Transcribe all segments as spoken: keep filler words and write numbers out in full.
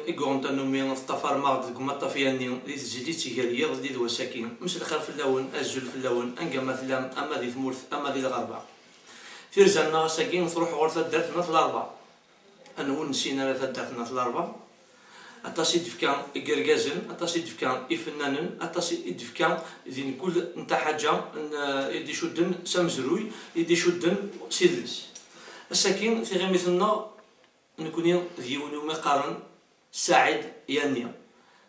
i yuɣen tanumi teṭṭafarem-aɣ-d deg umaṭṭaf-yanni di tezlit gar yiḍ d wass-agi. Mselxir fell-awen, azul fell-awen, anga ma tellam, ama di tmurt, ama di lɣerba. Tirza-nneɣ ass-agi tṛuḥ ɣur taddart n At Larebɛa. Anwa ur nessin ara taddart n At Larebɛa? Aṭas i d-tefka i yergazen, aṭas i d-tefka ifennanen, aṭas i d-tefka di mkul n taḥaǧa n, eh, i d-icudden s amezruy, i d-icudden s idles. Ass-agi, tiɣimit-nneɣ, nekni d yiwen umi qqaren Saɛid Yanni.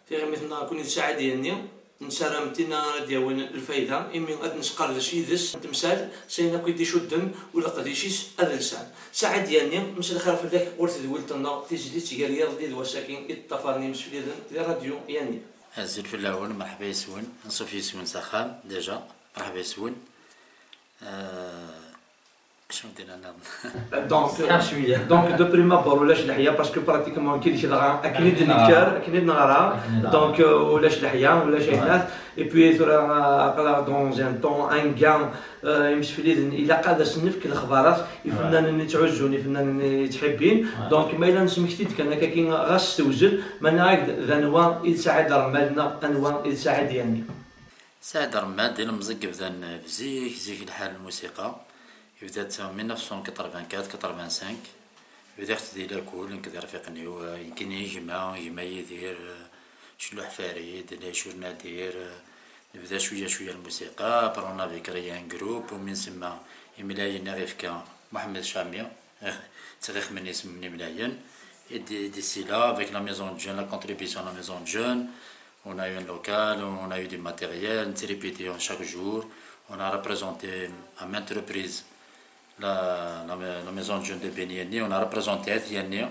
Tiɣimit-nneɣ, nekni d Saɛid Yanni, nessaram tin ara d-yawin lfayda, imi ad nesqerdec yid-s temsal s ayen akk i d-icudden uleqdic-is adelsan. Saɛid Yanni, mselxir fell-ak ɣur tedwilt-nneɣ, tizlit gar yiḍ d wass-agi i d-ṭṭafaren yimsefliden di Radyu Yanni. Azul fell-awen, merḥba yes-wen, anṣuf yes-wen s axxam, déjà, merḥba yes-wen. Euh, شنو دينا نظن؟ Donc, donc, de prime abord, ulac leḥya, parce que pratiquement, كي ديك دغا، أكني د نكر، أكني نغرا. Donc, euh, ulac leḥya, ulac عينات. Et puis, ثورة، aql-aɣ dans un temps, un gain, euh, imsefliden, ilaq ad as-nefk lexbarat, ifennanen i ttɛuzzun, ifennanen i ttḥibbin. Donc, ma yella nesmekti-d kan akka, ɣas s tewzel, ma nniɣ-ak-d d anwa i d Saɛid Remmal neɣ anwa i d Saɛid Yanni. Saɛid Remmal d ilemẓi yebdan bzik, zik lḥal n lmusiqa. Yebda-tt mille neuf cent quatre-vingt-quatre quatre-vingt-cinq. Bdiɣ-tt di lakul, nekk d irfiqen-iw, eh, nekkini, gma, gma Yidir, eh, Celluḥ Farid, Lacur Nadir, eh, nebda cwiya, cwiya lmusiqa. Après, on avait créé un groupe, umi nsemma Imlayen i ɣ-ifka Mohamed Chami, eh, ttɣixmen isem n Imlayen. Et d-, d'ici là, avec la maison de jeunes, la contribution à la maison de jeunes, on a eu un local, on a eu du matériel, on répétait chaque jour. On a représenté à maintes reprises la, la, la maison de jeunes de Beni Yanni, on a représenté At Yanni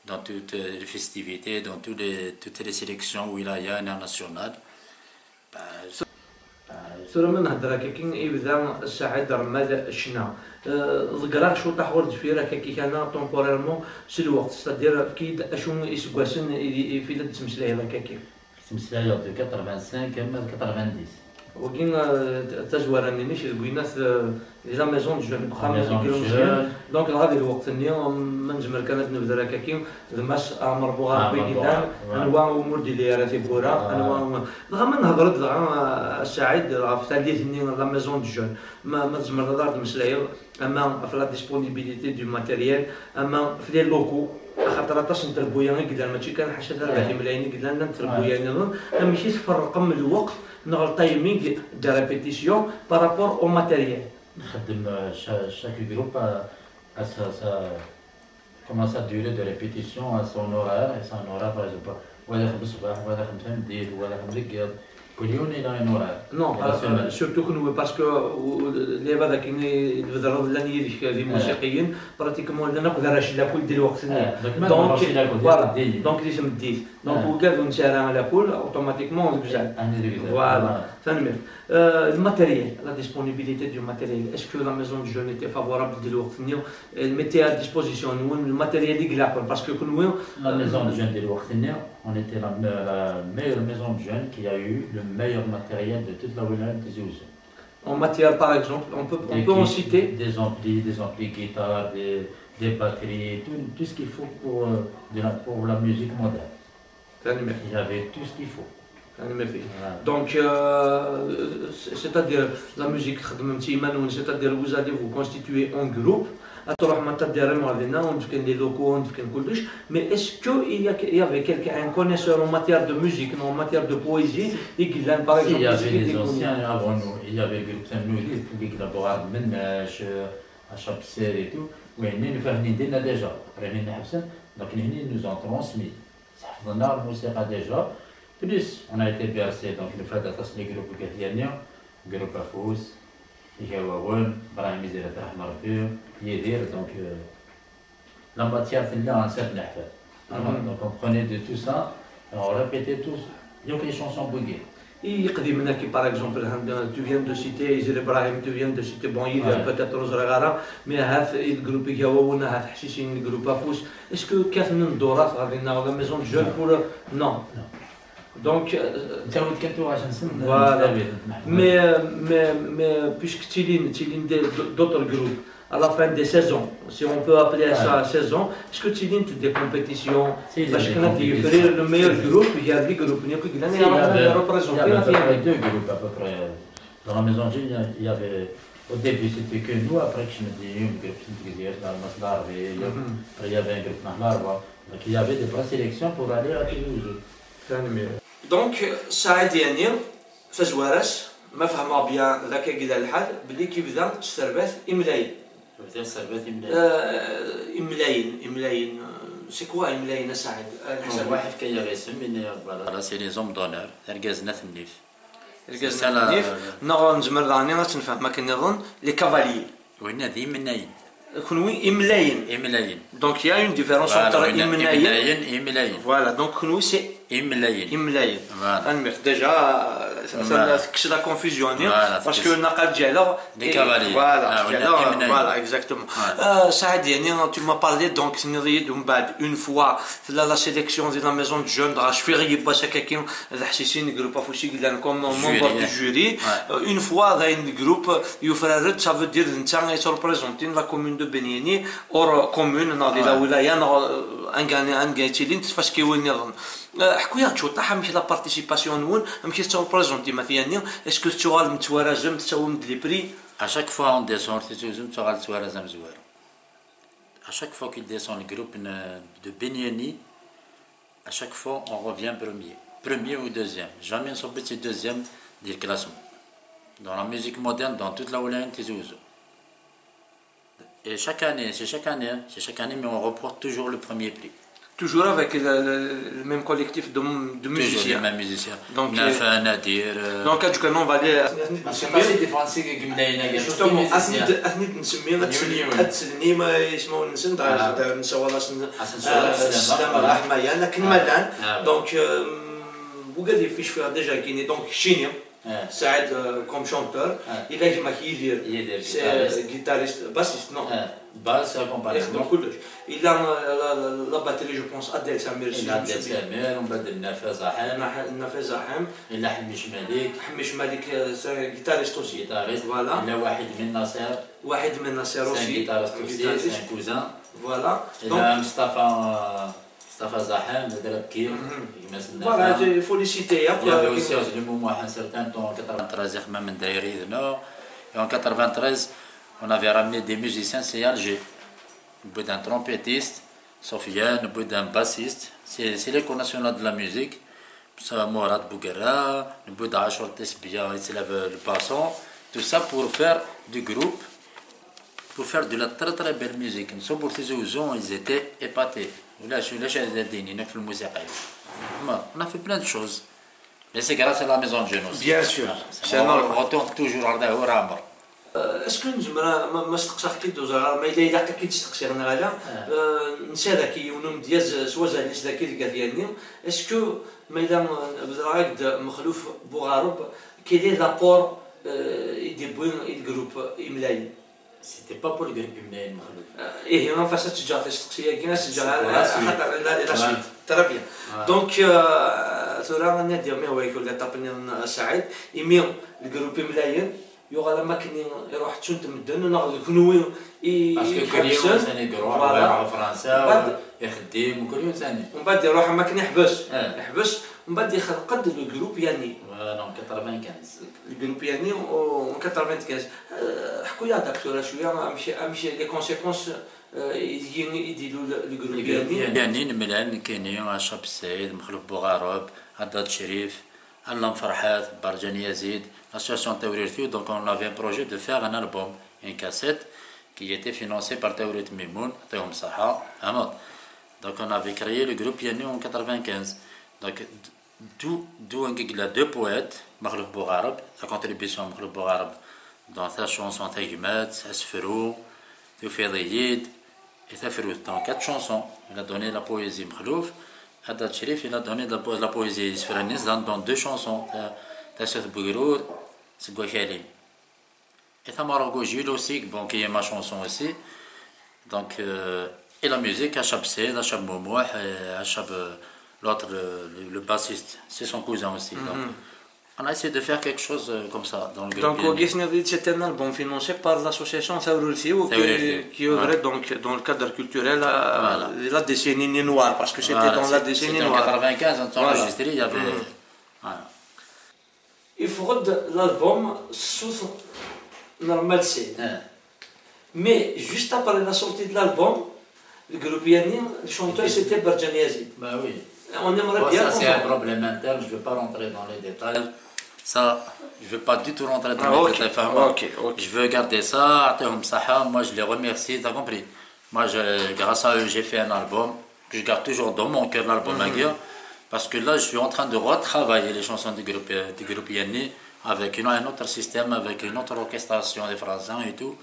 dans toutes les festivités, dans tous les, toutes les sélections, wilaya, internationales. Bah, Tura ma nhedder akka, yebda Saɛid Remmal ccna. Eh, ḍeggreɣ cwiṭ ɣur deffir akka, kana temporairement s lweqt, c'est-à-dire efk-iyi-d acu iseggasen i, i, i fi la d-tettmeslayeḍ akka. Ttmeslayeɣ de quatre-vingt-cinq arma d quatre-vingt-dix. Wagi, eh, tazwara-nni-inek deg winat, eh, di la maison de jeunes, deg uxxam n yilmeẓyen. Donc, dɣa di lweqt-nni, ma nezmer kan ad nebder akka, d Mass Ɛmer Buɣar, Buɣar, anwa umi ur d-yelli ara tiwwura, anwa umi, dɣa ma nehder-d dɣa, eh, a Saɛid, ɣef tallit-nni, la maison de jeunes, ma, ma tzemreḍ ad aɣ-d-tmeslayeḍ, ama ɣef la disponibilité du matériel, ama ɣef les locaux, axaṭer aṭas n trebbuya i yellan, mačči kan ḥaca tarbaɛt imlayen i yellan, llant trebbuya nniḍen. Amek i tferrqem lweqt neɣ le timing de répétition par rapport au matériel? Nxeddem, euh, cha-, chaque groupe a, a sa, sa, comment sa durée de répétition, a son horaire, et son horaire, par exemple, wa d xems ṣṣbeḥ, wa d xems tameddit, wa d xems deg yiḍ, كل يوم il a un horaire. Non, surtout kenwi, parce que, euh, les bad akin i tbedreḍ llan yid-k d imusiqiyen, pratiquement llan akk d arrac n lakul di lweqt-nni. Donc, voilà, donc di tmeddit. Donc, wigad ur nesɛi ara lakul, automatiquement, deg uzal. Voilà, tanemmirt. Euh, le matériel, la disponibilité du matériel. Est-ce que la maison de jeunes était favorable di lweqt-nni? Elle mettait à disposition-nwen le matériel i ilaqen, parce que kenwi, la maison de jeunes di lweqt-nni, on était la me-, la meilleure maison de jeunes qui a eu le meilleur matériel de toute la wilaya de Tizi Ouzou. En matière, par exemple, on peut, on peut en citer. Des amplis, des amplis guitare, des, des batteries, tout, tout ce qu'il faut pour, euh, de la, pour la musique moderne. Tanemmirt. Il y avait tout ce qu'il faut. Tanemmirt. Donc, euh, c'est-à-dire, la musique, txeddmem-tt i yiman-nwen, c'est-à-dire, vous allez vous constituer en groupe, ad truḥem ad taddirem ɣer dinna, ad wen-d-fken les locaux, ad wen-d-fken kullec, mais est-ce que il y a, il y avait quelqu'un, un connaisseur en matière de musique, non, en matière de poésie, i yellan, par exemple, il y avait des anciens avant nous, il y avait le groupe Tamnudit, Big Labourar, Mennache, euh, Achab Ser et tout, oui, mais nous faisons déjà, après, nous, donc, ils nous ont transmis. Ḥefḍen-aɣ lmusiqa déjà. Plus, on a été bercé, donc, le fait d'attacher les groupes Gatiania, groupe Afus, Igawawen, Brahim Izir, Abderrahman Rabbi, Yidir, donc, euh, la matière, c'est là, en cette lettre. Donc, on prenait de tout ça, et on répétait tous, donc, les chansons bouguer. I iqdimen-agi, par exemple, tu viens de citer Izir Ibrahim, tu viens de citer, bon, Yidir, peut-être ur ẓriɣ ara, mais ahat i le groupe Igawawen, ahat ḥsisin le groupe Afus, est-ce que kkaten ddurat ɣer dinna, la maison de jeunes pour, euh, non. Donc, euh, voilà. Mais, euh, mais, mais, euh, puisque ttilin, ttilin des, d'autres groupes, À la fin des saisons, si on peut appeler ça saison, est-ce que tu as des compétitions? Si, il y a Parce des que là, tu compétitions. fais le meilleur groupe, il y a des groupes, il y a des groupes, il y a Il y avait, il y représenté. avait à peu près deux groupes à peu près. Dans la maison de jeunes, il y a- il y avait, au début, c'était que nous, après que je me dis, un groupe, c'est une groupe, dans le Masdar, et il y a- Mhm. après, il y avait un groupe, Nahlarwa. Donc, il y avait des présélections pour aller à Tizi Ouzou. Donc, Saɛid, yeɛni, tazwara-s, ma fehmeɣ bien, d akka i yella lḥal, belli yebda s terbaɛt imlayen. Bdiɣ s terbaɛt imlayen. Euh, imlayen, imlayen, euh, c'est quoi imlayen, a Saɛid? Euh, Bon, واحد كيغ اسم، mais voilà, c'est les hommes d'honneur, irgazen n at nnif. Irgazen C'est ça, n la- nnif, neɣ nezmer daɣen ad tt-nefhem akken nniḍen, les cavaliers. Winna d imnayen. Kunwi imlayen. Imlayen. Donc, il y a une différence Voilà, entre winna d imnayen. Imlayen, imlayen. Voilà, donc, kunwi, c'est Imlayen. imlayen. Voilà. Tanemmirt. Déjà, euh, ça, ça, Voilà. ça, c'est la confusion, hein, Voilà, parce c'est que naqal ǧeɛleɣ Des cavaliers. Voilà, Ah, oui, ǧeɛleɣ, imnayen. Voilà, exactement. Ouais. Euh, Saɛid, yeɛni, tu m'as parlé, donc, tenniḍ-iyi-d umbeɛd, une fois, tella la sélection di la maison de jeunes, dɣa cfiɣ yiwwas akka-agi, d aḥsisin, groupe afus i yellan comme membre Jury. Du jury. Ouais. Euh, une fois, dayen, le groupe, yufrar-d, ça veut dire, netta i yettreprésentint la commune de Binyani, or commune, neɣ di la Ouais. wilaya, neɣ, euh, anga, anga yettilin tfaskiwin nniḍen. Euh, ḥku-yaɣ-d cwiṭ, amek la participation-nwen, amek i tettreprésentint, ma tiyanni, est-ce que tettuɣalem tettwarazem, tettawim-d les prix? À chaque fois on descend, c'est toujours tuɣal tettwarazem amezwaru. À chaque fois qu'il descend le groupe n- de Binyani, à chaque fois on revient premier. Premier ou deuxième. Jamais on sort petit deuxième du classement. Dans la musique moderne, dans toute la wilaya n Tizi Ouzou. Et chaque année, c'est chaque année, hein, c'est chaque année, mais on remporte toujours le premier prix. Toujours avec le, le- le même collectif de, de Toujours les musiciens. Mêmes musiciens. Donc, Nafa, euh, Nadir, euh, Donc, ad tkun, on va dire, Parce que c'est des Français qui gagnent la Justement, ad ten-id- ad ten-id-nsemmi, ad Ad ten- nsemmi, oui. ad ten-nsemmi, ad Ah. nsawal-asen Ad sen-nsawal euh, sslama, sslama, voilà. Rahma, yan akken ma llan. Ah. Donc, euh, wigad yif cfiɣ déjà kini, donc, Chini, Ah. Saïd, euh, comme chanteur, Ah. il a gma Yidir, Yidir, c'est guitariste. euh, guitariste, bassiste, non? Ah, basse, accompagnement. يخدم كلش. Il a euh, la, la, la batterie, je pense, Adel Samir, si Il je a me Adel souviens. Samir, ومن بعد Nafa Zahem, Nafa Zahem, il a Hamish Malik, Hamish Malik, euh, c'est un guitariste aussi. Guitariste. Voilà. Il a Wahed Mennasser. Wahed Mennasser C'est un aussi. Guitariste Un aussi, guitariste. C'est un cousin. Voilà. Il Donc, a Mustafa, Mustafa Zahem, le drabki, Mhm. qui m'a sonné. Voilà, il faut les citer. Il y avait aussi Azli Moumou, un certain temps, en quatre-vingt-treize, même Dairi du Nord. Et en quatre-vingt-treize, on avait ramené des musiciens, c'est Alger. Au bout d'un trompettiste, Sofiane, au bout d'un bassiste. C'est c'est l'école nationale de la musique. Ça, Mourad Bouguerra, au bout d'Achour Tesbia, il se lève le basson. Tout ça pour faire du groupe, pour faire de la très très belle musique. Nous sommes pour Tizi Ouzou, ils étaient épatés. ولا شو ليش هذا الدين هناك في الموسيقى. ما on a fait plein de choses. Mais c'est grâce à la maison de jeunes aussi. Bien sûr. C'est C'est on normal. retourne toujours à Dahour Amr. Est-ce que nezmer ma ma steqsaɣ-k-id uẓar ma yella ilaq ad k-id-steqsiɣ neɣ ala? Ah. Euh, nsa daki yiwen umedyaz s wazal-is daki deg At Yanni. Est-ce que ma yella euh, bedreɣ-ak-d Mexluf Buɣareb, quel est l'apport euh, i d-yewwi i le groupe Imlayen? C'était pas pour le groupe Imlayen Mexluf. Euh, ihi, ma fas ad teǧǧeɣ tisteqsi-agi, ad teǧǧeɣ C'est pour la suite. Axaṭer la, la Ouais. suite. Très bien. Ouais. Donc, euh, tura ad nadiɣ mi hwa-k ula tapniḍ n Saɛid, imi le groupe Imlayen yuɣal am akken iruḥ ttun-t medden, neɣ d kunwi i Parce que i كل يوم iḥebsen. ثاني يروح Voilà. يروح فرنسا بعد- يخدم وكل يوم ثاني. ومن بعد يروح am akken iḥbes. آه. Iḥbes, ومن بعد يخلق-d le groupe Yanni. Voilà, en quatre-vingt-quinze. Le groupe Yanni en quatre-vingt-quinze. Euh, ḥku-yaɣ-d tura cwiya amek amek les conséquences euh, i i d-ilul le groupe Yanni. يعني نملان كيني الشاب السعيد مخلوف بوغاروب عداد شريف علام فرحات برجان يزيد l'association Tawrirt Youth. Donc on avait un projet de faire un album, une cassette qui était financée par Tawrirt Mimoun, يعطيهم الصحة. فهمت. Donc on avait créé le groupe Yanni en quatre-vingt-quinze. Donc d'où d'où il y a deux poètes, Mexluf Buɣareb, la contribution Mexluf Buɣareb dans sa chanson Tagmat, Asefru, Tufiḍ-iyi-d, et Tafrut. Dans quatre chansons, il a donné la poésie Mexluf. Haddad Sherif, il a donné de la, po- de la poésie isefra-nni dans, dans deux chansons, Ta- Tasut Bugrur, Seg wakal-im. Et Tamarogo Jules aussi, bon, qui est ma chanson aussi. Donc, euh, et la musique, Achab Said, Achab Moumouh, et Achab, euh, l'autre, le, le- le bassiste, c'est son cousin aussi. Donc, Mhm. On a essayé de faire quelque chose euh, comme ça dans le groupe Donc, I N I. Augustin Ridit, c'est un album financé par l'association Tawrulti, ou Tawrulti, qui, qui œuvrait donc dans le cadre culturel à Voilà. la décennie noire, parce que c'était Voilà, dans la c'est- décennie c'était en noire. quatre-vingt-quinze, en temps Voilà. enregistré, il y avait. Voilà. يفقد l'album صوت normal سي. Hein. Mais juste après la sortie de l'album, le groupe I N I, le chanteur c'était Berjan Yazid. Bah oui. On aimerait Bon, bien ça, c'est un comprendre. Problème interne, je ne vais pas rentrer dans les détails. Ça, je ne vais pas du tout rentrer dans Ah, les ok. Détails. Enfin, moi, Ok, ok. Je veux garder ça, أعطيهم الصحة. Moi, je les remercie, t'as compris. Moi, je, grâce à eux, j'ai fait un album que je garde toujours dans mon cœur, l'album Mhm. Aguirre, parce que là, je suis en train de retravailler les chansons du groupe, euh, du groupe I N I avec une- un autre système, avec une autre orchestration des Français et tout.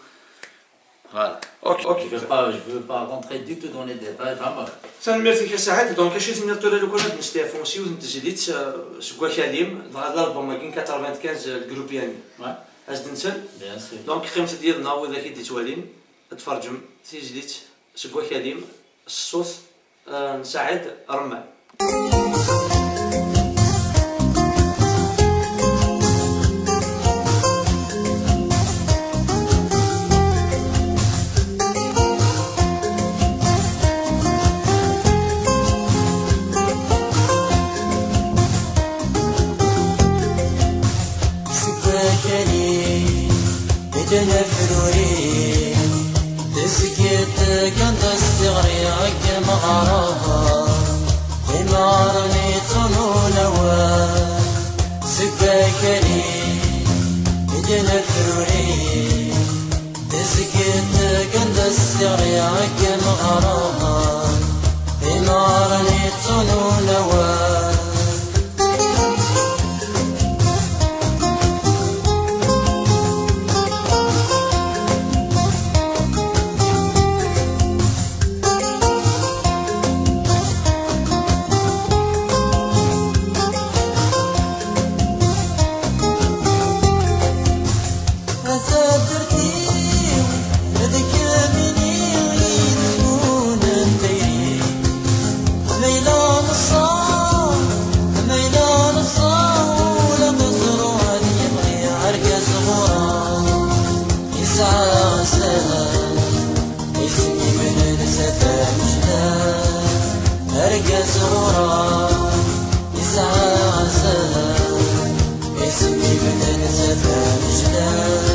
Voilà. Ok, ok. Je ne veux, pas- je veux pas rentrer du tout dans les détails. Enfin, voilà. Tanemmirt-ik a Saɛid. Donc, acu i tenniḍ tura lukan ad nesteɛfu s yiwet n tezlit euh, seg wakal-im, dɣa l'album-agi n quatre-vingt-quinze, euh, le groupe I N I. Ouais, Ad s-d-nsel. Bien sûr. Donc, qqimet-d yid-neɣ widak i d-yettwalin, ad tferǧem tizlit seg wakal-im s ṣṣut euh, n Saɛid Remmal. Seg wakali i d-nefruri, tezgiḍ kan d astiɣri deg imeɣra, imɣaren yettun ulawen. Seg wakali i d-nefruri, tezgiḍ kan d astiɣri deg imeɣra, imɣaren yettun ulawen. A taddart-iw, d kemmini i yezmunen tayri. Ma yella neṣṣa, ma yella neṣṣa, ula d aẓru ad yemɣi argaz ɣur-m. Yesɛa azal, isem-im d netta d amejlal. Argaz ɣur-m, yesɛa azal, isem-im d netta d amejlal.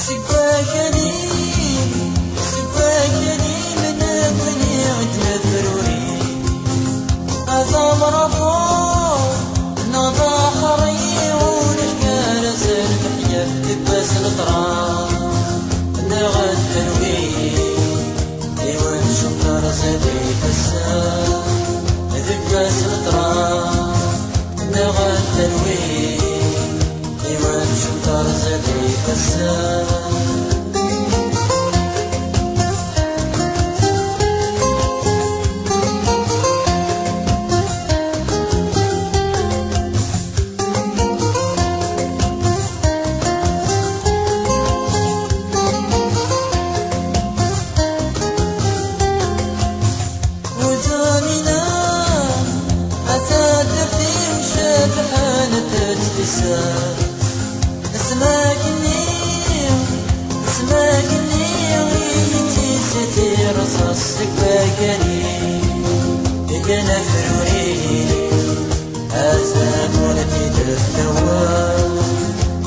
Seg wakal-im, seg wakal-im nekkni i d-nefruri. Ad amrabeḍ neɣ d aḥerri, ulac gar-asen leḥyaf deg wass n ṭṭrad neɣ n terwin. Yiwen cemṭer ziḍ ifassen deg wass n ṭṭrad neɣ n terwin. Yiwen cemṭer ziḍ ifassen. Udem-inem a taddart-iw, cebḥent-tt tisamt. Asmak-nni, asmak-nni i yettisiti rrṣaṣ seg wakal-im, igan afruri. Azamul d ideflawen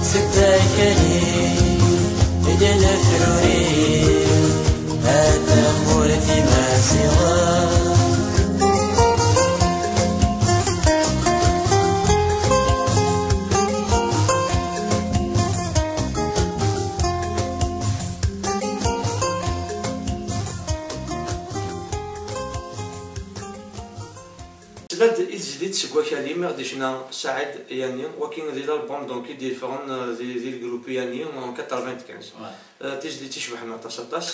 seg wakal-im i d-nefruri, a tamurt imasiɣen. Tella-d i tezlit seg wakal-im i ɣ-d-icna Saɛid Yani, waki di l'album donc i d-yeffɣen euh, di, di le groupe Yani en quatre-vingt-quinze. Ouais. Euh, tizlit icebḥen aṭas aṭas.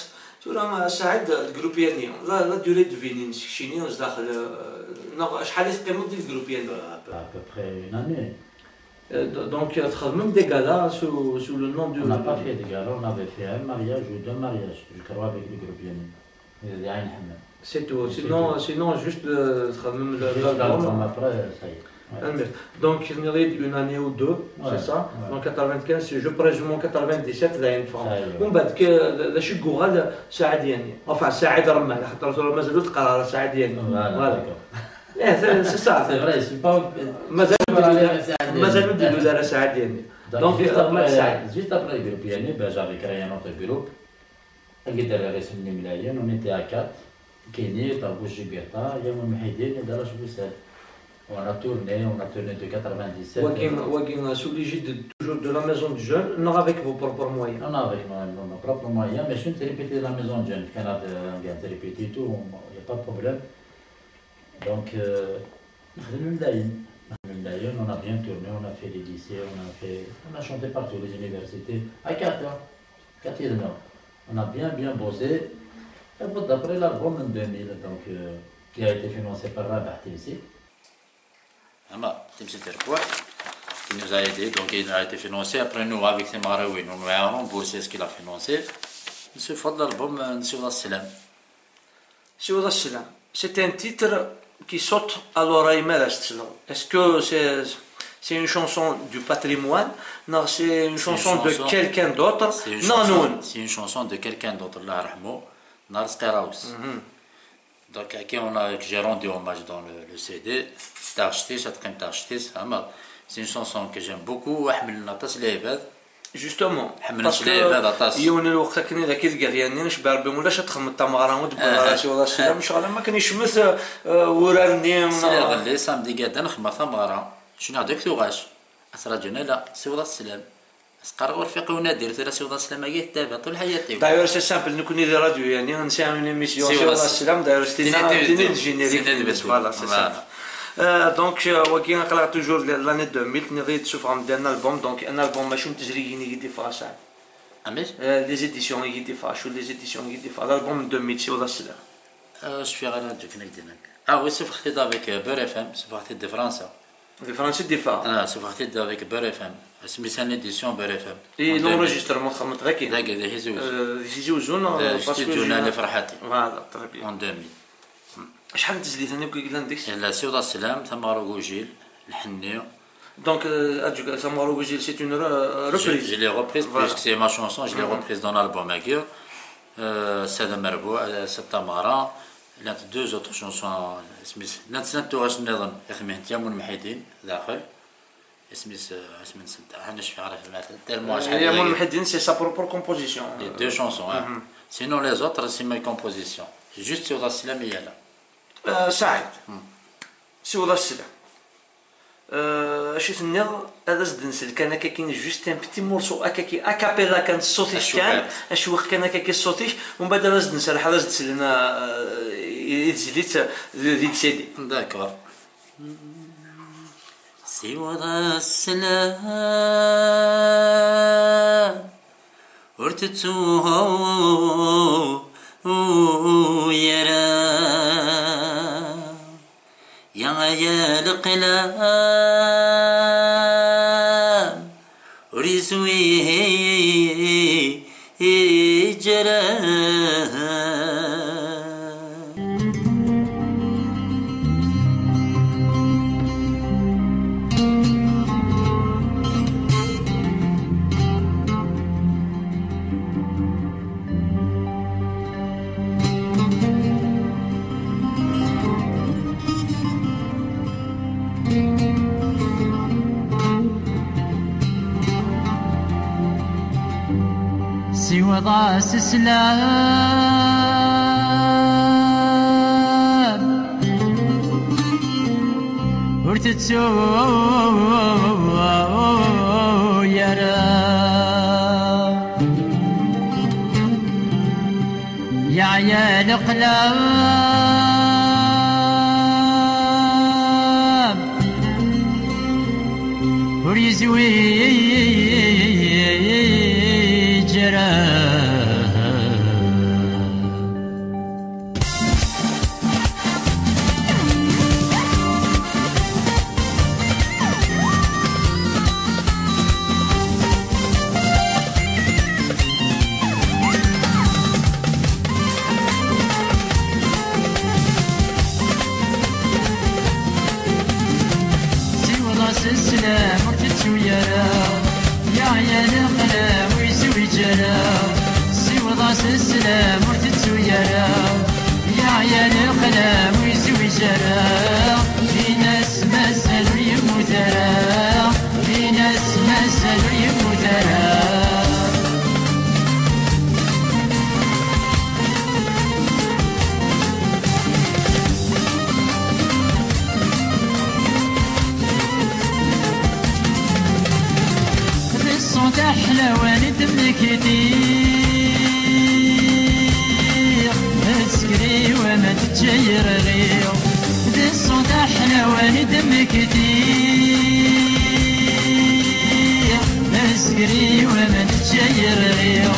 Tura, a Saɛid, le groupe-yani, la, la durée de vie-nni-ines keččini zdaxel, euh, neɣ acḥal i teqqimeḍ di le groupe-yani? À peu, à peu près une année. Euh, do-, donc, euh, txedmem des galas sous, sous le nom du... On n'a pas fait de gala, on avait fait un mariage ou deux mariages, je crois, avec le groupe-yani. Di Ɛin Ḥemmam. C'est tout. C'est tout. Sinon, sinon, juste, euh, txedmem le, juste l'album, l'album, après, ça y est. Ouais. Tanemmirt. Donc, tenniḍ-iyi-d une année ou deux, ouais, c'est ça? Ouais. Donc, quatre-vingt-quinze, c'est, je présume, quatre-vingt-dix-sept, d ayen ffɣen. Ça y est. Umbeɛd, k-, d acu i yuɣal Saɛid Yani? Enfin, Saɛid Remmal, xaṭer tura mazal ur teqqar ara Saɛid Yani. Voilà, voilà, d'accord. Eh, c'est, c'est ça. C'est vrai, je suis pas... Mazal ur d-ilul ara Saɛid Yani. Mazal ur d-ilul ara Saɛid Yani. Donc, donc, juste, euh, après, Saɛid, juste après le groupe Yani, ben, j'avais créé un autre groupe. Agi d arrac n Imlayen, on était à quatre. Kenny, Ṭerbuc, Jibirta, Yamun Mḥidin, d arrac n Wusal. On a tourné, on a tourné de quatre-vingt-dix-sept. Wagi, wagi, sous l'égide de, toujours de la maison de jeunes, neɣ avec vos propres moyens? Non, non, avec nos, nos, nos propres moyens, mais je suis répété de la maison de jeunes, quand on a de, on a répété et tout, il n'y a pas de problème. Donc, euh, نخدم ملايين. نخدم ملايين, on a bien tourné, on a fait les lycées, on a fait, on a chanté partout, les universités, à quatre, hein. Quatre, non. On a bien, bien bossé. Et puis, d'après l'album en deux mille, donc, euh, qui a été financé par Rabaḥ Timsit. Ama Timsit Terkwa, qui nous a aidé, donc il a été financé. Après, nous, avec Timeɣriwin, on lui a remboursé ce qu'il a financé. Nsuffeɣ-d l'album, euh, Nsiweḍ-as sslam. Siweḍ-as sslam. C'est un titre qui saute à l'oreille mi ara s-tesleḍ. Est-ce que c'est, c'est une chanson du patrimoine, neɣ c'est une chanson de quelqu'un d'autre, neɣ nwen? C'est une chanson de quelqu'un d'autre, Allah yarḥmu, Nares Qiraous. Mhm. Donc, à qui on a, que j'ai rendu hommage dans le, le C D. Taɣect-is, ad teqqim taɣect-is, ama c'est une chanson que j'aime beaucoup, ḥemmlen aṭas lɛibad. Justement, ḥemmlen-tt lɛibad aṭas. Yiwen n lweqt akken i d akka i deg Iɣeryan-nni, cebba Rebbi ulac ad txedmeḍ tameɣra ur d-wwiḍ ara Siweḍ-as sslam, ccɣel am wakken yecmet, euh, wurar-nni. Sliɣ belli samedi iɛeddan xedmeɣ tameɣra, cniɣ-d akk tuɣac. Atraǧun ala, Siweḍ-as sslam. As-qqareɣ urfiq i unadir, tura Siweḍ-as sslam-agi yettabaɛ ṭul ḥayat-iw. D'ailleurs, c'est simple, nekkni di ṛṛadyu-yani, nesɛa une émission Siweḍ-as sslam, d'ailleurs, tina, tina d le générique-ines, voilà, c'est ça. Voilà. Euh, donc, euh, wagi, aql-aɣ toujours l-, l'année deux mille, tenniḍ-iyi-d tessufɣem-d un album, donc un album, acu n tezrigin i d-yeffeɣ ass-a? Amek? Euh, les éditions i d-yeffeɣ, acu les éditions i d-yeffeɣ, l'album n deux mille, Siweḍ-as sslam. Euh, cfiɣ ara d-ufin ak-d-inan. Ah oui, sufɣeɣ-t-id avec, euh, Beurre F M, sufɣeɣ-t-id di Fransa. Di Fransa i d-yeffeɣ? Ah, sufɣeɣ-t-id avec Beurre F M. Asmi sani édition Beurre F M. Et l'enregistrement, txedmeḍ dagi? Dagi, di Tizi Uzzu. Euh, di Tizi Uzzu, non, euh, parce que studio Nali Ferḥati. Voilà, très bien. En deux mille. Acḥal n tezlit-nni akk i yellan deg-s? Yella Siweḍ-as sslam, Tameɣra n Ugujil, Lḥenni. Donc, euh, Tameɣra n Ugujil, c'est une re-, reprise. Je, je l'ai reprise, voilà, puisque c'est ma chanson, je l'ai reprise dans l'album-agi. Euh, Sɛid Amerbuɛ, euh, Sɛid Tameɣra. Llant deux autres chansons, isem-is, llant snat tuɣac nniḍen, i xedment Yamun Mḥidin, daxel. Isem-is, euh, isem-nsent, ah, ur cfiɣ ara, tellement acḥal d Yamun Mḥidin, c'est sa propre composition. Les deux chansons, hein. Mhm. Sinon, les autres, c'est mes compositions. Juste Siweḍ-as sslam i yella. Euh, Saɛid. Hmm. Siweḍ-as sslam. Euh, acu tenniḍ? Ad as-d-nsel kan akka kin, juste un petit morceau akka kin, a cappella kan, ṣṣut-ik kan, acwiq kan akka kin ṣṣut-ik, umbeɛd ad as-d-nserreḥ, ad as-d-slen, euh, i, i tezlit, euh, di, di le C D. D'accord. Siweḍ-as sslam, ur tettu ara. Ya, ya leqlam, ur yeswiǧ ara. Siweḍ-as sslam, ur tettu ara. Yeɛya leqlam, ur yezwiǧ ara. Yeɛya leqlam ur yezwiǧ ara, siweḍ-as sslam ur tettu ara. Yeɛya leqlam ur yezwiǧ ara, in-as mazal ur yemmut ara, in-as mazal ur yemmut ara. D ṣṣut aḥlawan i d-mmektiɣ, d ssger-iw ma teǧǧa yerɣiɣ. D ṣṣut aḥlawan i d-mmektiɣ, d ssger-iw ma teǧǧa yerɣiɣ.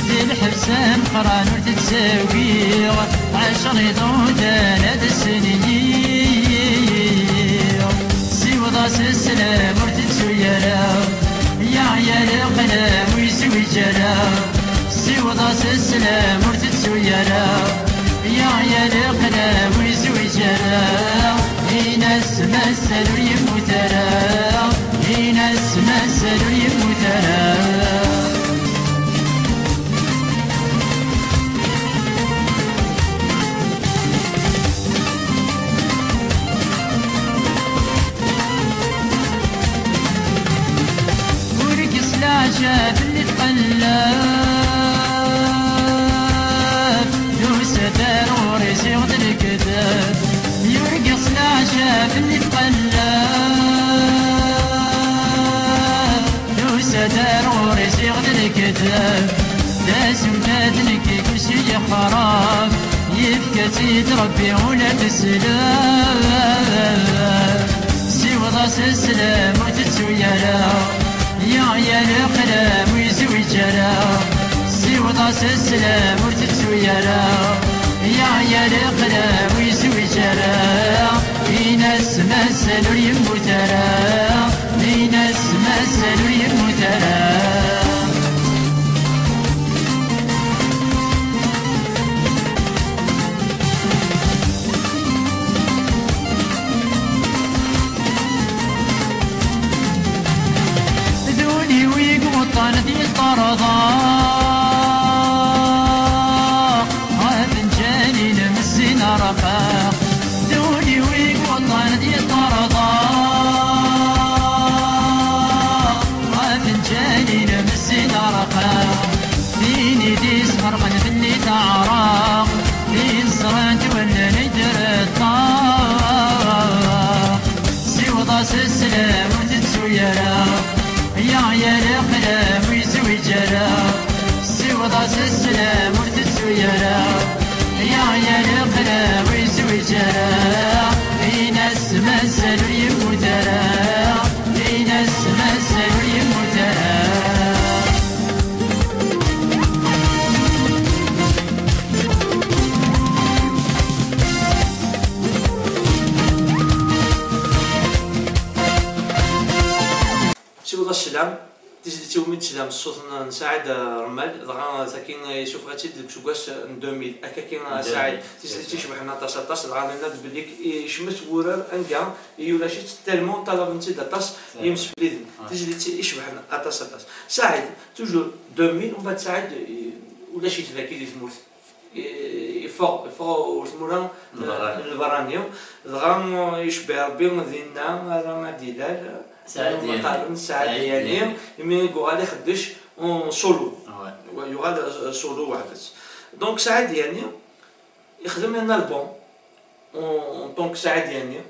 Di lḥebs ameqqran ur t-ttagiɣ, ɛecra iḍudan ad sniyiɣ. Siweḍ-as sslam ur tettu ara, yeɛya leqlam ur yezwiǧ ara. Siweḍ-as sslam ur tettu ara, yeɛya leqlam ur yezwiǧ ara. In-as mazal ur yemmut ara, in-as mazal ur yemmut ara. Ur gis leɛjab li tqellab, yusa-d ar ɣur-i ziɣ d lekdeb. Ur gis leɛjab li tqellab, yusa-d ar ɣur-i ziɣ d lekdeb. D azemdad nekk i kulci yexrab, yefka-tt-id Rebbi ula d sslam. Siweḍ-as sslam ur tettu ara, yeɛya leqlam ur yezwiǧ ara. Siweḍ-as sslam ur tettu ara, yeɛya leqlam ur yezwiǧ ara. In-as mazal ur yemmut ara, in-as mazal ur yemmut ara. D ul-iw i iweṭṭen ad yeṭṭerḍeq, afenǧal-inem sin arqaq. D ul-iw i iweṭṭen ad yeṭṭerḍeq, afenǧal-inem sin arqaq. Tin i d-isferqen fell-i taɛraq, tin ẓrant wallen ay d-reṭṭaq. Siweḍ-as sslam ur tettu ara, yeɛya leqlam ur yezwiǧ ara. Siweḍ-as sslam ur tettu ara, yeɛya leqlam ur yezwiǧ ara. In-as mazal ur yemmut ara, in-as mazal ur yemmut ara. Siweḍ-as sslam. Tizlit iwumi d-teslam ṣṣut n Saɛid Remmal, dɣa tagi yessufeɣ-itt-id deg useggas n deux mille. Akkagi a Saɛid, tizlit icebḥen aṭas, aṭas, dɣa nenna-d belli yecmet wurar anga i ulac-itt, tellement ṭalaben-tt-id aṭas yimsefliden. Tizlit icebḥen aṭas, aṭas. Saɛid, toujours deux mille, umbeɛd Saɛid, ulac-it dagi di tmurt. Yeffeɣ, yeffeɣ ɣer tmura n lberrani. Dɣa icebbeɛ Rebbi dinna ara ad ilal. Saɛid Yanni. Qqaren Saɛid Yanni, imi i yuɣal ixeddec en solo. Yuɣal solo weḥd-s. Donc Saɛid Yanni ixdem un album en tant que Saɛid Yanni.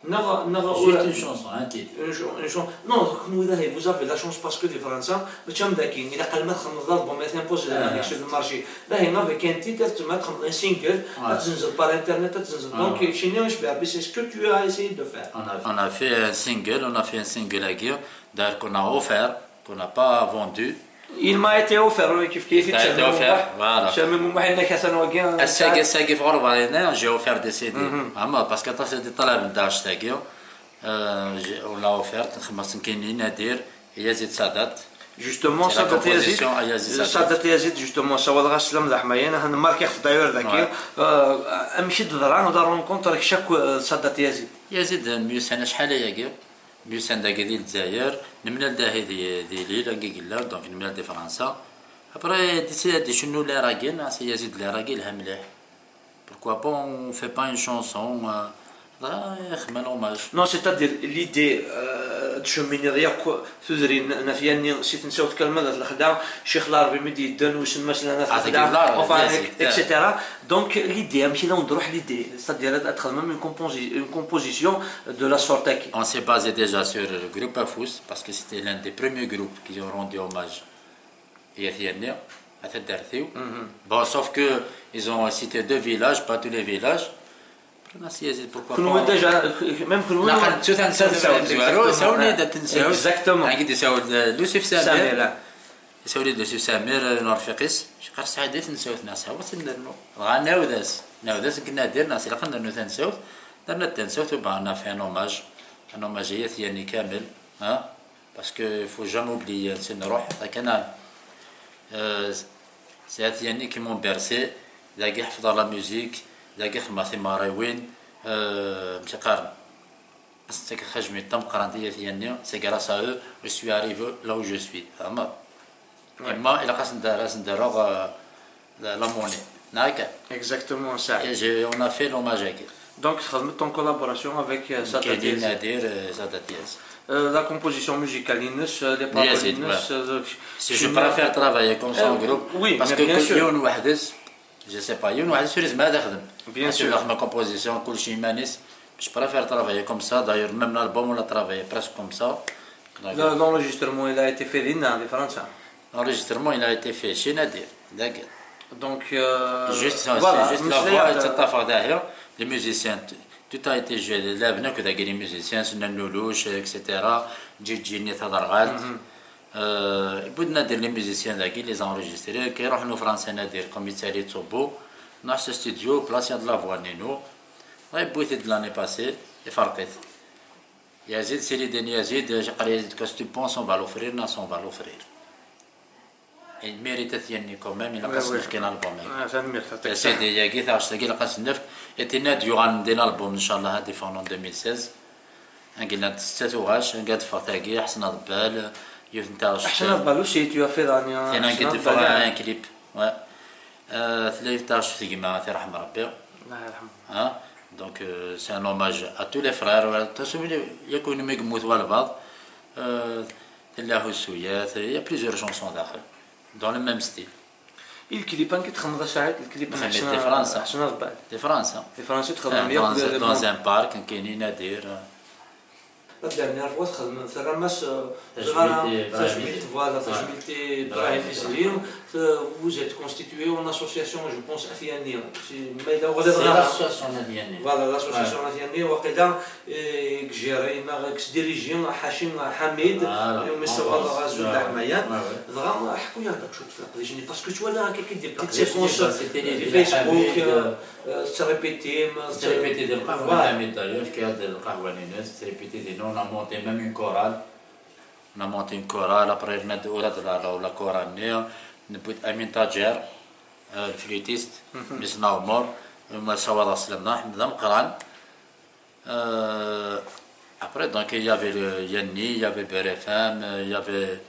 Neɣ, neɣ juste une chanson, un titre. Une chan-, une chan-, non, kenwi dahi, vous avez la chance parce que di Fransa, mačči am daki, ilaq alma txedmeḍ l'album, ad t'impose la musique sur le marché. Dahi, avec un titre, ad txedmeḍ un single, ad tzenzeḍ par internet, ad tzenzeḍ. Donc, keččini, icebbeɛ Rebbi, c'est ce que tu as essayé de faire. On a, on a fait un single, on a fait un single agi, d'ailleurs qu'on a offert, qu'on n'a pas vendu. Il m'a été offert, oui, kif kif. Il t'a été offert, voilà. Sami Mumah, yenna-k atan wagi. Ass-agi, ass-agi ɣur-i, j'ai offert des C D. Ama, parce que aṭas i d-iṭalaben d aɣect-agi. Euh, j'ai, on l'a offert, nxemmeṣ nekkini, Nadir, Yazid Sadat. Justement, Sadat Yazid, Yazid Sadat. Sadat Yazid, justement, sawaleɣ-as sslam d aḥmayan, ha nmarkiɣ-t d'ailleurs daki. Euh, amek i d-teḍra la rencontre kečč akked, euh, Sadat Yazid? Yazid, myussan acḥal ayagi. Yusan dagi di Lezzayer, nemlal dahi di, di Lille, agi yella, donc nemlal di Fransa. Après, di, di cennu les raggae, neɣ si Yazid les raggae, yelha mliḥ. Pourquoi pas, on fait pas une chanson, euh, dɣa, ixdem un hommage. Non, c'est-à-dire, l'idée, euh, de cheminer, il y a quoi, tudrin, n At Yanni, si tensawt kan ma d At Lexla, Ccix Larbi mi d-yeddan, wissen ma slan At Lexla, enfin, et cetera. Donc, l'idée, amek i d-truḥ l'idée, c'est-à-dire, ad txedmem une composi-, une composition de la sorte-agi. On s'est basé déjà sur le groupe Afus, parce que c'était l'un des premiers groupes qui ont rendu hommage à At Yanni, à Taddart-iw. Bon, sauf que ils ont cité deux villages, pas tous les villages. Après, on a dit, pourquoi pas. Kunwi déjà, même kunwi. Naqal nettu tansawt n At Lexla, exactement. Sawlen-d ad tensawt. Exactement. Agi d-isawel, euh, Lusif Samir. Samir, ah. Isawel-d Lusif Samir, euh, n urfiq-is. Ccix Saɛid i tensawt, neɣ sɛiɣ ad tt-nernu. Dɣa nɛawed-as. Nɛawed-as deg Nadir, neɣ s ilaq ad nernu tansawt. Nerna tansawt, uba, on a fait un hommage. Un hommage à At Yanni kamel, hein. Parce que faut jamais oublier, c'est une roh, la canal. Euh, c'est At Yanni qui m'ont bercé, dagi ḥefḍeɣ la musique, dagi xedmeɣ timeɣriwin, euh, mtiqaren. As-ttakeɣ tajmilt tameqqrant i At Yanni, c'est grâce à eux que je suis arrivé là où je suis. Fehmeḍ? Ouais. Imma ilaq ad sen-d-, ad sen-d-rreɣ, euh, la, la monnaie. Neɣ akka? Exactement, ça. Et j'ai, on a fait l'hommage-agi. Donc, txedmeḍ en collaboration avec, euh, Sadat Yazid. Nadir, euh, Sadat Yazid. Euh, la composition musicale-ines, euh, les paroles-ines, ouais. Euh, si je préfère travailler comme ça en groupe, oui, parce que yiwen weḥd-s, je sais pas, yiwen weḥd-s ur yezmir ad ixdem. Bien sûr. Ad ixdem composition, kulci iman-is. Je préfère travailler comme ça. D'ailleurs, même l'album, on l'a travaillé presque comme ça. Le, l'enregistrement, il a été fait dinna, di Fransa. L'enregistrement, il a été fait chez Nadir, dagi. Donc, euh, juste, voilà, c'est juste la voix, et cetera. Les musiciens, tout, tout a été joué. Lɛebna akk dagi les musiciens, Snan Luluc, et cetera. Ǧiǧi-nni taderɣalt. Euh, yewwi-d Nadir les musiciens dagi, les enregistrés. Kra iruḥen ɣer Fransa Nadir, comme yettali ttubbu. Nruḥ s studio, placer-d la voix-nni. Yewwi-t-id l'année passée, iferq-it. Yazid, Sidi Yazid, je crois, qu'est-ce que tu penses, on va l'offrir, non, on va l'offrir. Il mérite At Yanni quand même, ilaq ad s-nefk l'album-agi. Ah, tanemmirt, tanemmirt. C D-agi, taɣect-agi, ilaq ad s-nefk. Et tenna-d yuɣal-d l'album, inchallah, ad d-iffeɣ en deux mille seize. Agi llant setta tuɣac, agi ad d-teffeɣ tagi, Ḥsen Aḍebbal, yiwet n taɣect. Ḥsen Aḍebbal, aussi, tu as fait, tin agi d-teffeɣ un clip. Ouais. Euh, tella yiwet taɣect f gma, ad t-yerḥem Rebbi. Allah yerḥem. Hein? Donc, euh, c'est un hommage à tous les frères. Voilà. Yak win mi yemmut walbeɛḍ, euh, tella Hussuyat, il y a plusieurs chansons daxel, dans le même style. I le clip, anki txedmeḍ a Saɛid, le clip n Ḥsen, di Fransa. Ḥsen Aḍebbal. Di Fransa. Di Fransa i txedmem, dans un parc, nekkini, Nadir. La dernière fois, txedmem, terram-as, euh, tajmilt, voilà, tajmilt i Brahim Izli. Euh, vous êtes constitué en association, je pense, At Yanni. C'est, mais là, c'est l'association At Yanni. Voilà, l'association At Yanni, waqila, euh, i yejjiri, neɣ i yesdiriji Ḥacim Ḥamid, voilà, i umi ssawḍeɣ azul d aḥmayan. Dɣa, ḥku-yaɣ-d akk cwiṭ ɣef leqdic-nni, parce que ttwaliɣ akka des petites séquences, euh, Facebook, euh, Tettripiti di lqahwa n Ḥamid, d'ailleurs, fkiɣ-d lqahwa-nni-ines, tettripiti dinna, on a monté même une chorale. On a monté une chorale, après, ur d-nerra la chorale-nni, newwi-d Amin Taǧer, euh, le flûtiste, Miss Naoumor, ma ssawḍeɣ s lemneḥ, d ameqqran. Euh, après, donc, il y avait le Yanni, il y avait Beurre F M, euh, il y avait,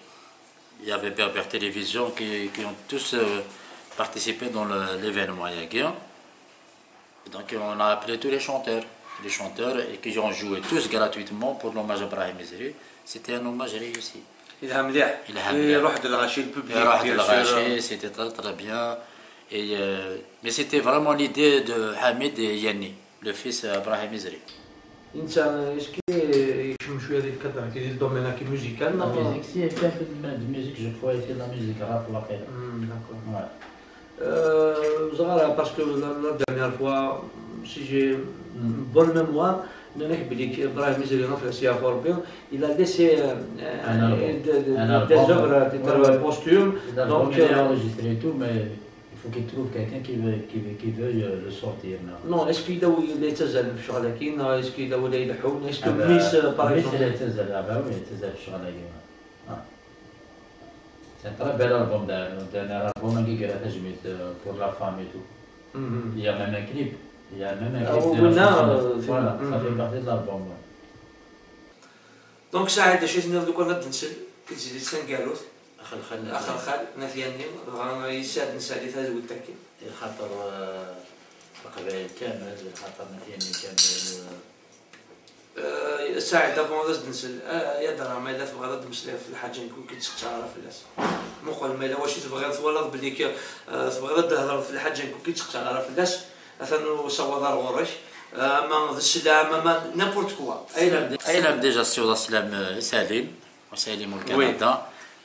il y avait Berbère Télévision qui, qui ont tous, euh, participé dans le, l'événement, yagi. Et donc, on a appelé tous les chanteurs, les chanteurs, et qui ont joué tous gratuitement pour l'hommage à Brahim Izri. C'était un hommage réussi. Yelha mliḥ. Yelha mliḥ. Iruḥ-d lɣaci, le public, bien sûr. Iruḥ-d lɣaci, c'était très, très bien. Et, euh, mais c'était vraiment l'idée de Hamid et Yanni, le fils à Brahim Izri. Netta, est-ce que yekcem cwiya di lkadr-agi, di le domaine-agi musical, neɣ? La musique, si, il fait un peu de, de musique, je crois, il fait de la musique rap, waqila. Hmm, d'accord. Ouais. Euh, ẓriɣ, parce que la, la dernière fois, si j'ai une bonne mémoire, nnan-ak belli Brahim Izri, ɣef leɛsi ɣef Rebbi, il a laissé, euh, un album, de, de, un album, des œuvres, des œuvres posthumes. L'album, donc, il est, euh, enregistré et tout, mais il faut qu'il trouve quelqu'un qui veut, qui veut, qui veuille, euh, le sortir, non ? Non, est-ce que yella win i yettazzalen f ccɣel-agi, neɣ est-ce que yella win i ileḥḥun, est-ce que mmi-s, euh, par exemple ? Ah ben, mmi-s la yettazzal, ah ben oui, yettazzal f ccɣel-agi. Ah. C'est un très bel album, d'ailleurs, le dernier album, un gig à la tajmilt, euh, pour la femme et tout. Mhm. Il y a même un clip. Il y a même un clip de la chanson. Ah, oui, oui, non, euh, voilà, ça fait partie de l'album, ouais. Donc Saɛid, d acu i tenniḍ lukan ad d-nsel i tezlit taneggarut? Axelxal n At Yanni. Axelxal n At Yanni, dɣa yesɛa-d Nna Saɛid tazwit-agi. Lxaṭer, eh, Leqbayel kamel, lxaṭer n At Yanni kamel, eh. Eh, Saɛid, avant ad as-d-nsel, eh, ya dara, ma yella tebɣiḍ ad d-meslayeḍ f lḥaǧa nekk ur k-id-sseqsaɣ ara fell-as. Muqel, ma yella wacu tebɣiḍ, twalaḍ belli k-, eh, tebɣiḍ ad d-thedreḍ f lḥaǧa nekk ur k-id-sseqsaɣ ara fell-as, atan usawaḍ ar ɣur-k, eh, ama d sslam, ama n'importe quoi. Ayen, ayen. Sslam, déjà, ssiweḍ sslam, eh, i Salim, u Salim ur Oui. Kanada,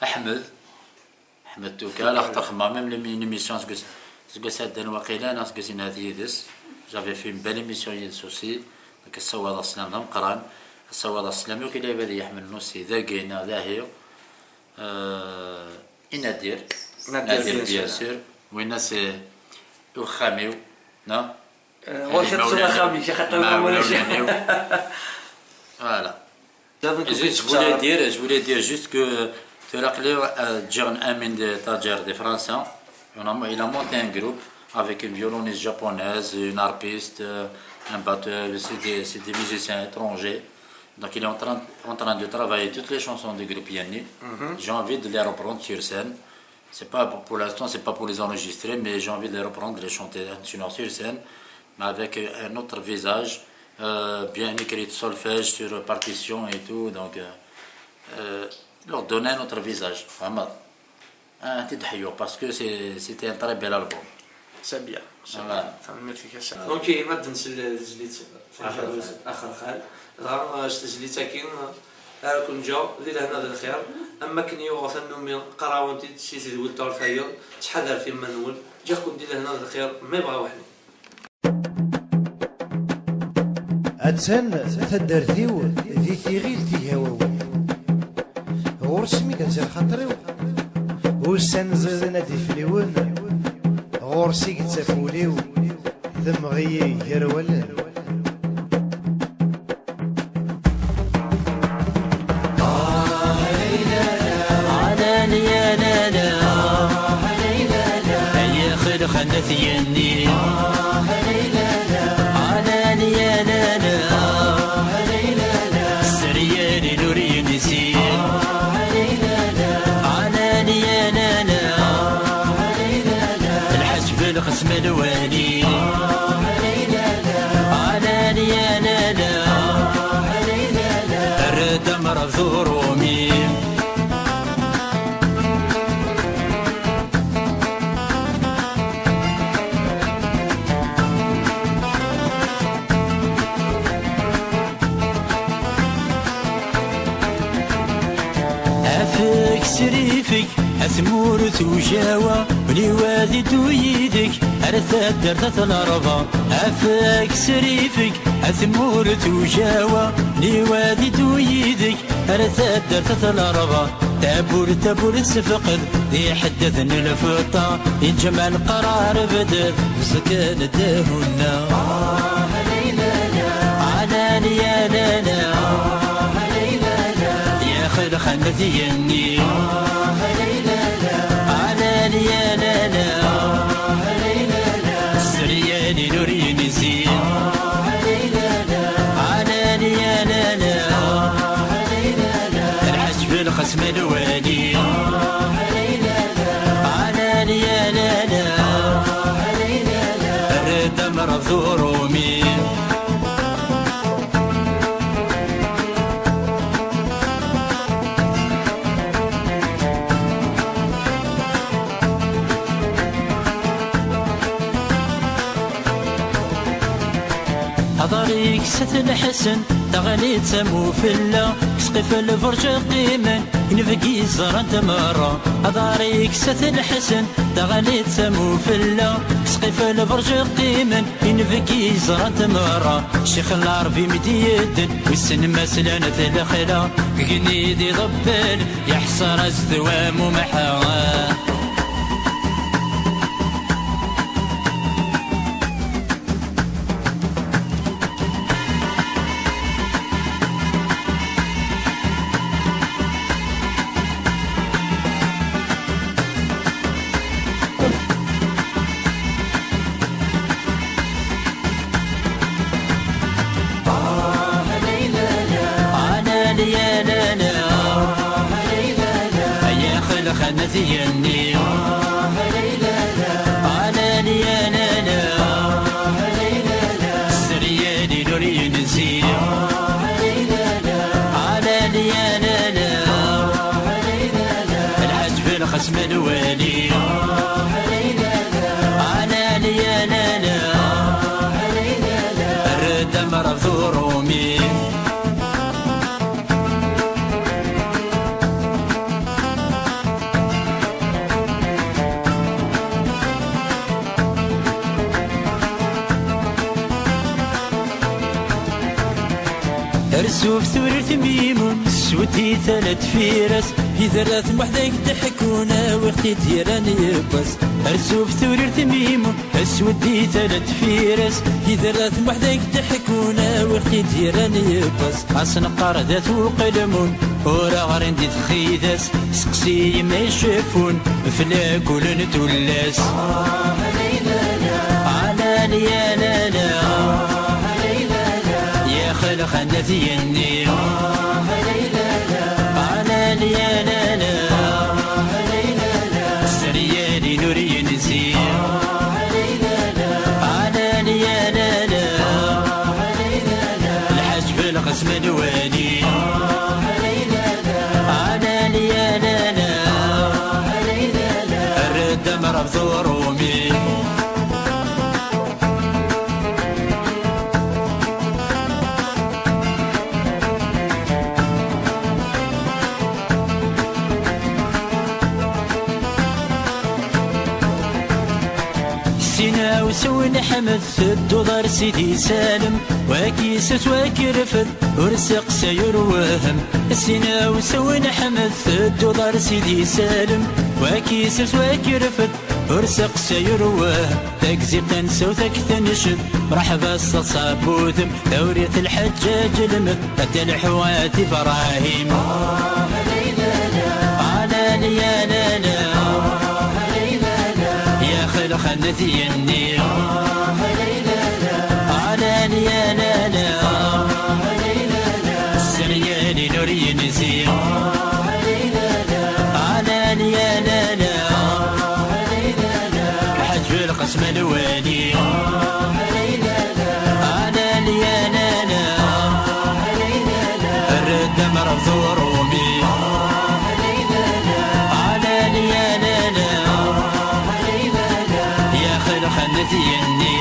Aḥmed. Ḥmed Tuka, la xaṭer xemma, même les mi-, une émission, seg us-, seg ussaddan waqila, neɣ seg usin hat yid-s. J'avais fait une belle émission yid-s aussi. Donc, ssawaleɣ sslam d ameqqran. Ssawaleɣ sslam akk i lɛibad i iḥemmlen aussi, dagi neɣ dahi. Euh, i Nadir. Nadir, Nadir, bien sûr. Winna c'est i uxxam-iw, neɣ? Euh, ɣur-k ad tsuɣ axxam-ik, axaṭer ma ulac. Voilà. Et je, je voulais dire, je voulais dire juste que tura aql-i, euh, ǧǧiɣ Amin de Tajer de France. On a, il a monté un groupe avec une violoniste japonaise, une harpiste, euh, un batteur, c'est des, c'est des musiciens étrangers. Donc il est en train, en train de travailler toutes les chansons du groupe Yanni. J'ai envie de les reprendre sur scène. C'est pas pour, pour l'instant, c'est pas pour les enregistrer, mais j'ai envie de les reprendre, de les chanter un sur scène, mais avec, euh, un autre visage, euh, bien écrit de solfège sur partition et tout, donc, euh, euh, leur donner un autre visage, vraiment. Un titre, parce que c'est, c'était un très bel album. C'est bien, c'est bien. Voilà. Tanemmirt-ik a Saɛid. Donc, ma d-nsel tezlit Axelxal. Axelxal. Dɣa, eh, s tezlit-agi, eh, ara ken-ǧǧeɣ di lehna d lxir, am wakken yuɣ tannumi qqareɣ-awen-t-id si tedwilt ɣer tayeḍ, ttḥadaret iman-nwen, ǧǧiɣ-ken di lehna d lxir, ma yebɣa weḥni. Attan taddart-iw di tiɣilt igawawin. Ɣur-s mi d-nzi lxaṭer-iw, ussan ẓiḍin ad d-ifliwen, ɣur-s i yettaf wul-iw, temɣi-yi gar wallen. Ay ixelxen At Yanni. Alal ya lala. Sseryal ur yensi. Alal ya lala. Lḥaǧ belxesma lwali. Alal ya lala. Err-d amrabeḍ urumi. Afek srifek, a tmurt ujawa, wliwa di ddu yid-k, ar taddart at Larba. Afek srifek, a tmurt ujawa, wliwa di ddu yid-k, ar taddart at Larba. Tawwurt, tawwurt sefqed, d iḥeddaden n lfeṭṭa, i lǧameɛ leqrar bedr, bẓeken ddehunna. Alal ya lala. Ya xelxan At Yanni. Alal ya lala. Sseryal ur yensi. Alal ya lala. Lḥaǧ belxesma lwali. Alal ya lala. Err-d amrabeḍ urumi. Aḍar-ik s At Lḥesen, taɣli d tamufella, sqif lberǧ qqimen, inebgi ẓran-t merra. Aḍar-ik s At Lḥesen, taɣli d tamufella, sqif lberǧ qqimen, inebgi ẓran-t merra. Ccix Lɛerbi mi d-yedden, wissen ma slan at lexla, gni d iḍebbel, yeḥṣer-as d wamumḥa. Alal ya Nati yenni, ala li, ala la. Sser yali ur yenzi. Ala li, ala la. Lḥaǧ belxesm lwali. Ala li, ala la. Rred amrabeḍ urumi. Rsu ɣef tewrirt n Mimun, sweddit ala tfiras, iderra tmuḥ d ak-d-ḥekkun, awiɣ-t-id yerran yiwwas. Rsu ɣef tewrirt n Mimun, sweddit ala tfiras, iderra tmuḥ d ak-d-ḥekkun, awiɣ-t-id yerran yiwwas. Asenqar d at uqelmun, ur aɣrin di txidas, seqsi yemma iceffun, fell-ak ulen tullas. Ala li, ala la. Yaxel xanat yenni. Ala li, ala la. Sser yali ur yenzi. Ala li, ala la. Lḥaǧ belxesm lwali. Ala li, ala la. Rred amrabeḍ urumi. Sina usawen Ḥmed, tedduḍ ar Sidi Salem, waki sers, waki rfed, ur seqsay, ur wehhem. Sina usawen Ḥmed, tedduḍ ar Sidi Salem, waki sers, waki rfed, ur seqsay, ur wehhem. Tagzi tansawt ad k-tenced, mreḥba s taṣabut-m, tawrirt lḥeǧǧaǧ lmed, ad telḥu at Ibrahim. Ala li, ala la. Yaxel xanat yenni. Ala li, ala la. Sser yali ur yenzi. Ala li, ala la. Lḥaǧ belxesm lwali. Ala li, ala la. Rred amrabeḍ urumi. Ala li, ala la. Yaxel xanat yenni.